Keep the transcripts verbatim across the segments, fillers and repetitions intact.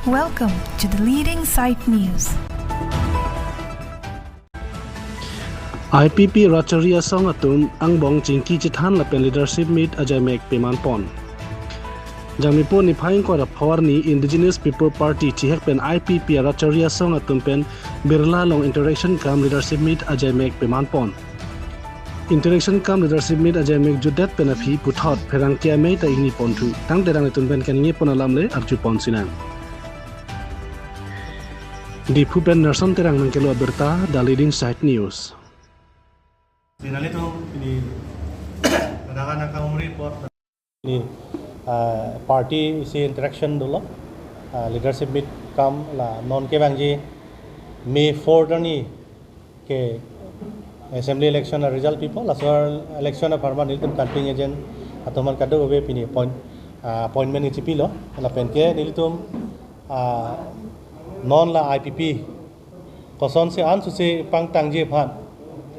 Welcome to the leading site news. I P P Ratchari Asong atum angbong chingki chethan lapen leadership meet ajaimek peman pon. Jangmipo niphai ingkoi ra pho arni Indigenous People Party chihek pen I P P Ratchari Asong atum pen Birla along interaction cum leadership meet ajaimek peman pon. Interaction cum leadership meet ajaimek jutdet pen aphi puthot pherangke amei ta ingni ponthu. Tangte nanglitum pen kaningje pon alam le arju pon sinang. Diphu pen Nerson Terang nangkelo abirta, The Leading Site News. Sinalitum ini kadang-kadang kaum report. Ini, ah, party isi interaction dolo, ah, leadership meet cum la non kevangji May four arni ke assembly election a result pipo, laso election apharman nelitum campaign agent atum an kadokave pini appoint, ah, appointment chipilo, lapen ke nelitum, ah, non la I P P kosonsi ansose pangtangji aphan,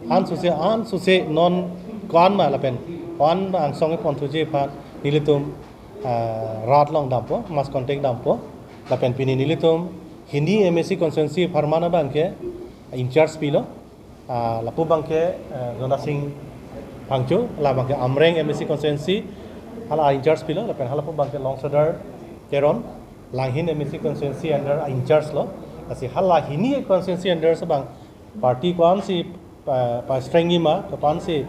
ansose, ansose non ko-an ma lapen ko-an ma angsong ponthuji aphan nelitum, ah, rat along dampo, mass contact dampo, lapen pini nelitum hini M A C constituency apharman abangke in charge pilo, ah, lapu abangke, eh, Jona Sing Phangcho, la abangke Amreng M A C constituency hala in charge pilo, lapen halapu abangke Longsadar Teron, Langhin M A C constituency under in charge lo. Lasi hala hini constituency under si abang party ko-ansi, ah, pa strength ma, ko-ansi,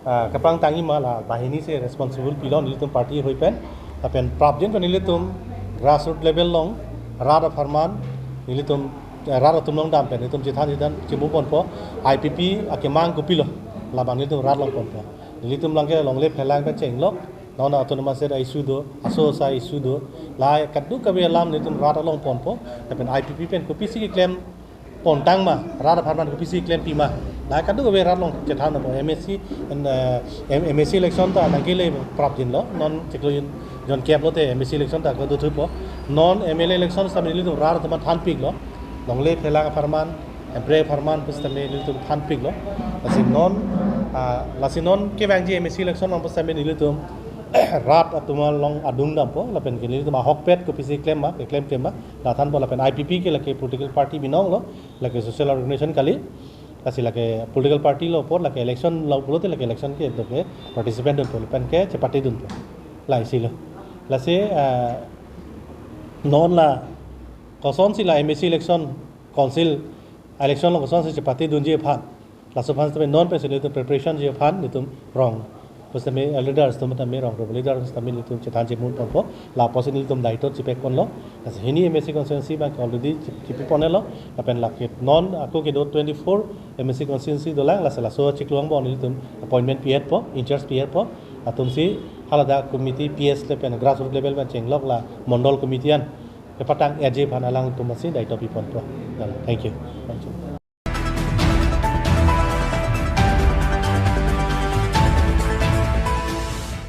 ah, kepangtangji ma la, la hini si responsible pilo nelitum party ahoi pen. Lapen prapjin pen nelitum grassroots level along rat apharman nelitum, eh, rat atum along dam pen nelitum chethan chethan chimu ponpo, I P P akemang kopilo, labang nelitum rat along ponpo. Nelitum abangke longle phelang pen chenglok, non autonomous state a-issue do, aso sa issue do, la kadokave alam nelitum rat along ponpo, lapen I P P pen kopisi keklem pontang ma, rat apharman kopisi klem pima, la kadokave rat along chethan ponpo. M A C, en, eh, M-, M A C election ta nangkele prapjin lo, non chiklo jun, jonkep lote M A C election ta kedo thupo. Non M L A election sitame nelitum rat atum thanpiklo, longle phelang apharman, Hemphrek apharman pusitame nelitum thanpiklo. Lasi non, ah, lasi non kevangji M A C election along pusitame nelitum rat atum along adung dampo, lapen ke nelitum ahokpet kopisi klem ma, keklem klem ma, la thanpo, lapen I P P ke lake political party binong lo, lake social organization kali, lasi lake political party lo apot, lake election lo pulote lake election ke, to ke participant dunpo, lapen ke chepate dunpo. La isi lo. Lasi, ah, non la kosonsi la M A C election, council election along kosonsi chepate dunji aphan, laso aphan sitame non pensi nelitum preparation ji aphan nelitum rong, pusitame leaders atum tame rong, rong leaders tame nelitum chethan chimu ponpo, la pusi nelitum daito chipek ponlo. Lasi hini M A C constituency abang already chip-, chipi ponlo, lapen lake non ako kedo twenty-four M A C constituency dolang, lasi laso chiklo angbong nelitum appointment pihetpo, in charge pihetpo, atumsi haladak committee P S lapen grassroots level pen chenglok la mondol committee an kepatang-etji aphan alangtum aphansi daito pi ponpo. Thank you. Thank you.